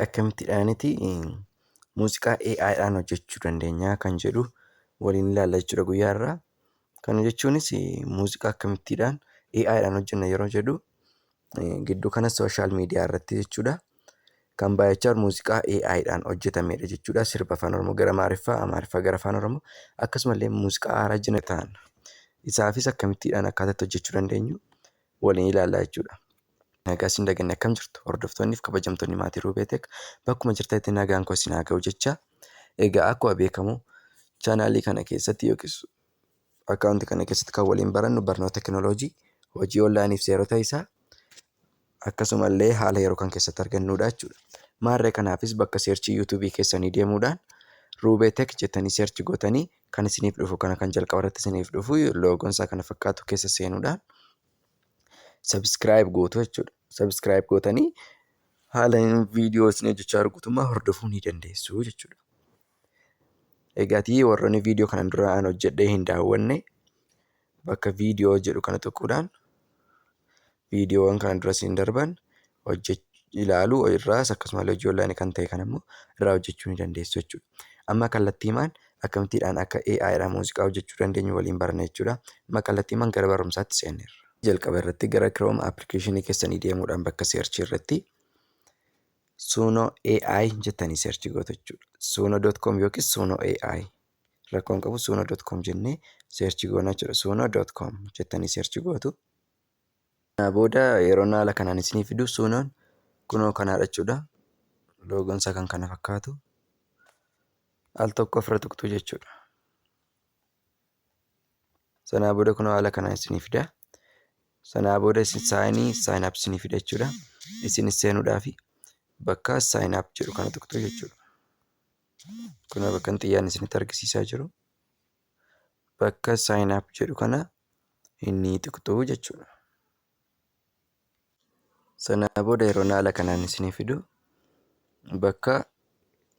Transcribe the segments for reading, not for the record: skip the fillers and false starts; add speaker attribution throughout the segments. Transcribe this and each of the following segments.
Speaker 1: Akkamittidhaaniti muuziqaa AI dhaan hojjechuu dandeenya kan jedhu waliin ilaalla jechuudha guyyaa irraa. Kana jechuunis muuziqaa akkamittiidhaan AI dhaan hojjenna yeroo jedhu, gidduu kana social media irratti jechuudha. Kan baay'achaa jiru muuziqaa AI dhaan hojjetamedha jechuudha. Sirba Afaan Oromoo gara Amaariffaa, Amaariffaa gara Afaan Oromoo, akkasumallee muuziqaa haaraa jina ta'an. Isaafis akkamittiidhaan akkaataa itti hojjechuu dandeenyu waliin ilaalla jechuudha. Nagaa isin daganne, akkam jirtu hordoftoonni fi kabajamtoonni maatii Ruubeetek? Bakkuma jirtanitti nagaan koo isin haa ga'u jecha. Egaa akkuma beekamu chaanaalii kana keessatti yookiis akkaawuntii kana keessatti kan waliin barannu barnoota tekinooloojii, hojii onlaayinii fi seerota isaa, akkasumallee haala yeroo kan keessatti argannudha jechuudha. Maarree kanaafis bakka seerchii yuutuubii keessanii deemuudhaan Ruubeetek jettanii seerchi gootanii kan isiniif dhufu kana, kan jalqaba irratti isiniif dhufu loogoon isaa kana fakkaatu keessa seenuudhaan subscribe gootu jechuudha. Subscribe gootanii haala viidiyoo isin hojjechaa jiru guutummaa hordofuu ni dandeessu jechuudha. Egaatii warroonni viidiyoo kana dura an hojjedhee hin daawwanne bakka viidiyoo jedhu kana tuquudhaan viidiyoowwan kana dura isin darban ilaaluu irraas, akkasumallee hojii onlaayinii kan ta'e kan immoo irraa hojjechuu ni dandeessu jechuudha. Amma kallattiimaan akkamittiidhaan akka AI dhaan muuziqaa hojjechuu dandeenyu waliin baranna jechuudha. Amma kallattiimaan gara barumsaatti seenneerra. Jalqaba irratti gara Chrome application keessanii deemuudhaan bakka search irratti Suno AI jettanii search gootu jechuudha. Suno.com yookiis Suno AI rakkoon qabu, suno.com jennee search goona jechuudha. Suno.com jettanii search gootu. Kana booda yeroo haala kanaan isinii fidu Sunoon kunoo kanaadha jechuudha. Loogoon isaa kan kana fakkaatu. Al tokko ofirra tuqxu jechuudha. Sanaa booda kunoo haala kanaan isinii fida. Sanaa booda isin saayinii sign up isinii fida jechuudha. Isinis seenuudhaaf bakka sign up jedhu kana tuqxu jechuudha. Kunoo bakka xiyyaan isinitti argisiisaa jiru. Bakka sign up jedhu kana inni tuqxu jechuudha. Sanaa booda yeroo haala kanaan isinii fidu bakka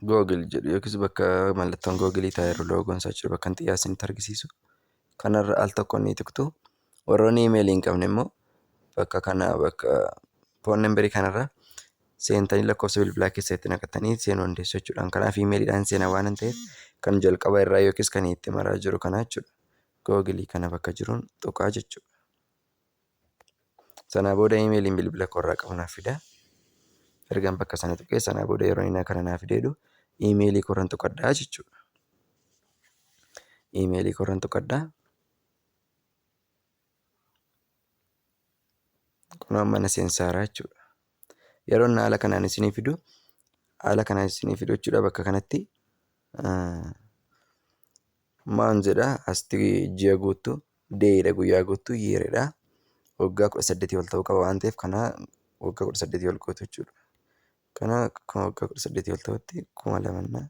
Speaker 1: Google jedhu yookiis bakka mallattoon Google taa'eeru, loogoon isaa jiru, bakka xiyyaa isinitti argisiisu kanarra al tokko ni tuqxu. Warroonni iimeelii hin qabne immoo bakka kana, bakka phone numberii kanarra seentanii lakkoofsa bilbilaa keessa itti naqattanii seenuu dandeessu jechuudha. Kanaaf iimeeliidhaan seena waan ta'eef kan jalqaba irraa yookiis kan itti maraa jiru kana jechuudha. Google kana bakka jiruun tuqaa jechuudha. Sanaa booda iimeeliin bilbila koorraa qabu naaf fida. Ergan bakka sana tuqee sanaa booda yeroo inni kana naaf fideedhu iimeelii koorran tuqadhaa jechuudha. Iimeelii koorran tuqadhaa. Kun amma na seensaaraa jechuudha. Yeroo inni haala kanaan isinii fidu, haala kanaan isinii fidu jechuudha, bakka kanatti maan jedha, asti ji'a guuttu, daydha guyyaa guuttu, yearidha. Waggaa 18 ol ta'uu qaba waan ta'eef kana waggaa 18 ol gootu jechuudha. Kana akkuma waggaa 18 ol ta'utti 2000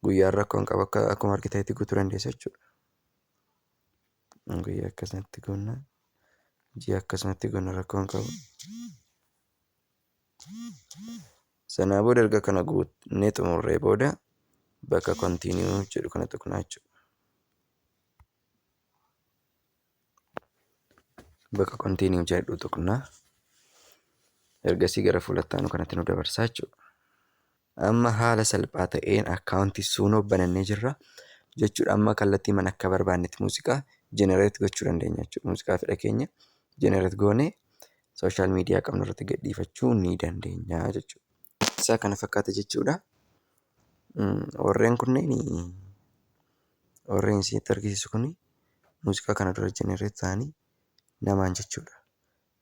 Speaker 1: guyyaan rakkoon qaba, akka akkuma argitanitti guutuu dandeessa jechuudha. Guyyaa akkasumatti guunna, ji'a akkasumatti guunna, rakkoon qabu. Sanaa booda erga kana guutnee xumurree booda bakka continue jedhu kana tuqnaa jechuudha. Bakka continue jedhu tuqnaa. Ergasii gara fuulatti aanu kanatti nu dabarsaa jechuudha. Amma haala salphaa ta'een akkaawuntii Suno banannee jirra jechuudha. Amma kallattii mana akka barbaannetti muuziqaa generate gochuu dandeenya jechuudha. Muuziqaa fedha keenya generate goonee social media qabnu irratti gadhiifachuu ni dandeenya jechuudha. Isaa kana fakkaata jechuudha. Warreen kunneen, warreen isinitti argisiisu kun, muuziqaa kana dura generate ta'anii namaan jechuudha.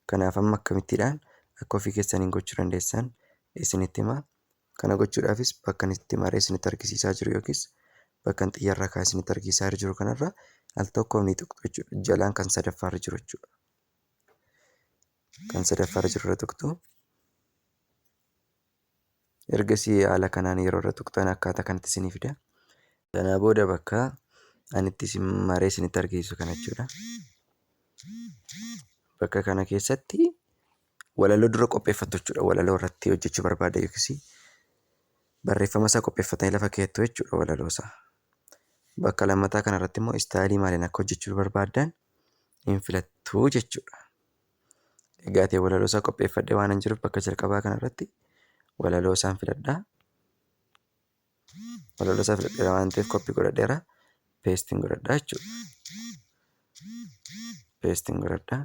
Speaker 1: Kanaaf amma akkamittiidhaan akka ofii keessaniin gochuu dandeessan isinitti hima. Kana gochuudhaafis bakka inni itti maree isinitti argisiisaa jiru yookiis bakka inni xiyyarra kaa'ee isinitti argisiisaa jiru kanarra al tokkoof ni tuqxu jechuudha. Jalaan kan sadaffaarra jiru jechuudha. Kan sadaffaarra jiru irra tuqxu. Ergasii haala kanaan yeroo irra tuqxan akkaataa kanatti isinii fida. Sanaa booda bakka ani itti isin maree isinitti argisiisu kana jechuudha. Bakka kana keessatti walaloo dura qopheeffattu jechuudha. Walaloo irratti hojjechuu barbaada yookiis barreeffama isaa qopheeffatanii lafa keettu jechuudha walaloo isaa. Bakka lammataa kanarratti immoo istaayilii maaliin akka hojjechuu barbaaddan hin filattu jechuudha. Egaa ta'e walaloo isaa qopheeffadhee waan hin jiruuf bakka jalqabaa kanarratti Walaloo isaan filadhaa. Walaloo isaa filadheera waan ta'eef copy godhadheera. Paste godhadhaa jechuudha. Paste godhadhaa.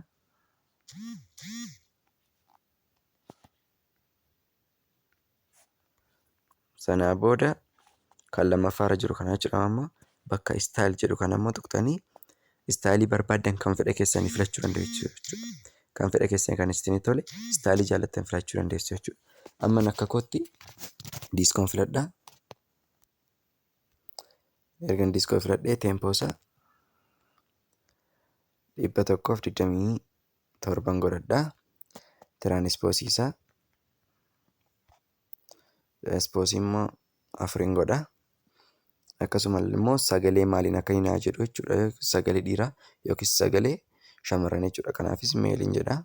Speaker 1: Sanaa booda kan lammaffaarra jiru kana jechuudha, amma bakka style jedhu kana immoo tuqxanii style barbaaddan kan fedha keessanii filachuu dandeessu jechuudha. Kan fedha keessanii kan isin tole style jaallattan filachuu dandeessu jechuudha. Amma akka kootti discoon filadhaa. Ergan disco filadhee tempo isaa 127n godhadhaa. Transpose isaa transpose immoo afuriin godha. Akkasuma immoo sagalee maaliin akka inni naa jedhu jechuudha. Sagalee dhiiraa yookiis sagalee shamarranii jechuudha. Kanaafis maleiin jedha.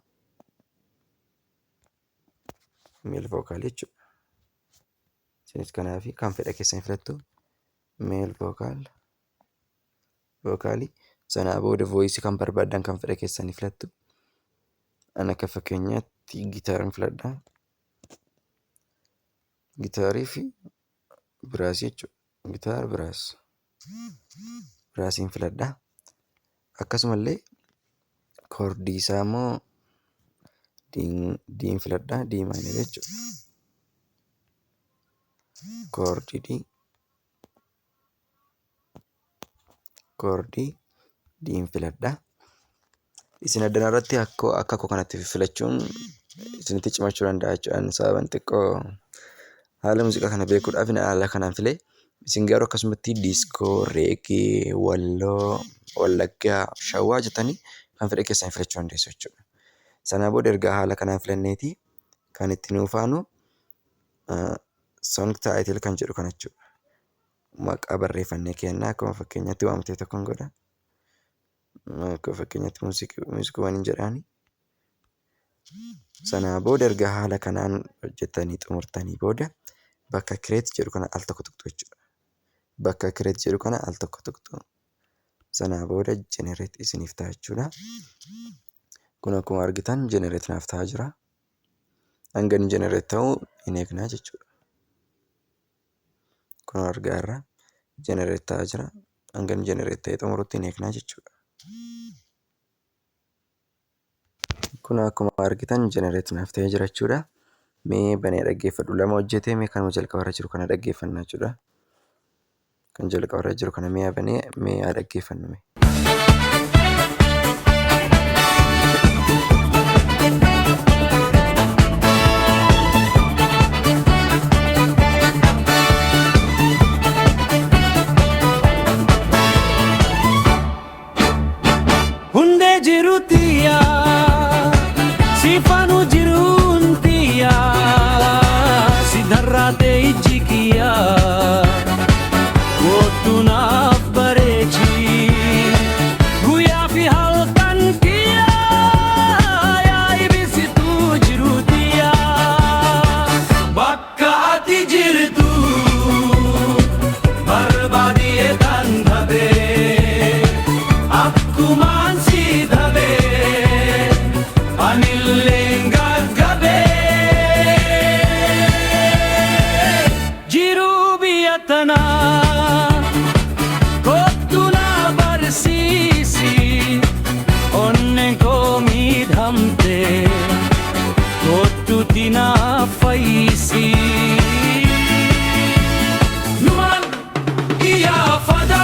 Speaker 1: Male vocal jechuudha. Isinis kanaaf kan fedha keessan filattu, male vocal. Sanaa booda voice kan barbaaddan kan fedha keessanii filattu. Ani akka fakkeenyaatti guitarin filadha. Guitar fi brass jechuudha. Guitar, brass. Brassiin filadha. Akkasumallee chord isaa immoo D'n filadha. D minor jechuudha. Chord D. Chord D'n filadha. Isin addana irratti akka koo kanatti filachuun isinitti cimachuu danda'a jechuudha. Sababan xiqqoo haala muuziqaa kana beekuudhaaf haala kanaan filee, isin garuu akkasumatti disco, reggae, walloo, wallaggaa, shawaa jettanii kan fedha keessan filachuu dandeessu jechuudha. Sanaa booda erga haala kanaan filanneeti kan itti nuuf aanu song title kan jedhu kana jechuudha. Maqaa barreeffannee kenna, akkuma fakkeenyaatti waamtee tokkoon godha. Akka fakkeenyaatti muuziqiiwwan hin jedhaani. Sanaa booda erga haala kanaan hojjettanii xumurtanii booda bakka create jedhu kana al tokko tuqxu jechuudha. Bakka create jedhu kana al tokko tuqxu. Sanaa booda generate isiniif ta'a jechuudha. Kun akkuma argitan generate naaf ta'aa jira. Hanga inni generate ta'u hin eegnaa jechuudha. Kun argaa irra generate ta'aa jira. Hanga inni generate ta'ee xumurutti hin eegnaa jechuudha. Kun akkuma argitan generate naaf ta'ee jira jechuudha. Mee banee dhaggeeffadhu, lama hojjetee, mee kanuma jalqabarra jiru kana dhaggeeffannaa jechuudha. Kan jalqabarra jiru kana mee banee mee haa dhaggeeffannu mee.
Speaker 2: Hundee jiruutiya, sifaanu jiruuntiya, si dharraatee ijji kiyya, kootu naaf bareechi. Guyyaa fi halkan kiyya, yaa ibsituu jiruutiya. Bakka ati jirtu barbaadiyee tan dhabee, akkumaan si dhabee, anillee gaggabee. Jiruu biyya tanaa kottu na barsiisi, onneen koo miidhamte, kottuutti na fayyisi. Numaan iyyaafata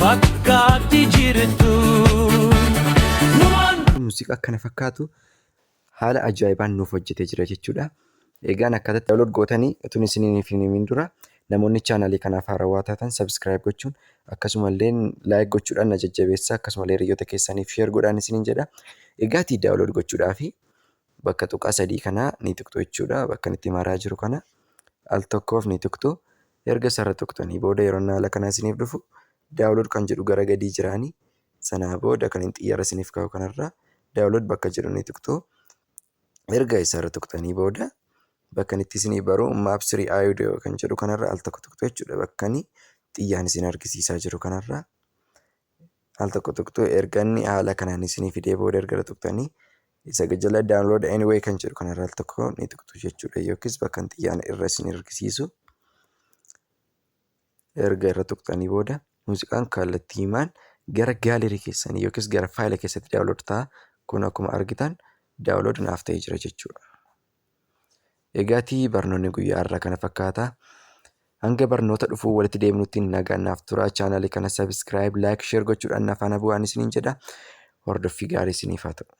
Speaker 2: bakka ati jirtu. Numaan.
Speaker 1: Muuziqaa kana fakkaatu haala ajaa'ibaan nuuf hojjetee jira jechuudha. Egaan akkaataa download gootanii utuun isiniif hin himin dura, namoonni chaanalii kanaaf haarawaa taatan subscribe gochuun akkasumallee like gochuudhaan na jajjabeessaa, akkasumallee hiriyoota keessaniif share godhaan isiniin jedha. Egaatii download gochuudhaaf bakka tuqaa sadii kana ni tuqxu jechuudha. Bakka itti maraa jiru kana al tokkoof ni tuqxu. Erga isarra tuqxanii booda yeroo inni haala kanaa isiniif dhufu download kan jedhu gara gadii jiraani. Sanaa booda kan inni xiyyaara isiniif kaa'u kanarra download bakka jedhu ni tuqxu. Erga isarra tuqxanii booda bakka inni itti isinii baru MP3 audio kan jedhu kanarra al tokko tuqxu jechuudha. Bakka inni xiyyaan isin argisiisaa jiru kanarra al tokko tuqxu. Erga inni haala kanaan isinii fidee booda erga irra tuqxanii Isa jala "download anyway" kan jedhu kanarra al tokko ni tuqxu jechuudha, yookiis bakka xiyyaan irra isin argisiisu. Erga irra tuqxanii booda muuziqaan kallattii himaan gara gallery keessanii yookiis gara faayila keessatti download ta'a. Kun akkuma argitan download naaf ta'ee jira jechuudha. Egaatii barnoonni guyyaa har'aa kana fakkaata. Hanga barnoota dhufuu walitti deemnutti nagaan naaf tura. Chaanalii kana subscribe, like, share gochuudhaan na faana bu'aan isiniin jedha. Hordoffii gaarii isiniif haa ta'u.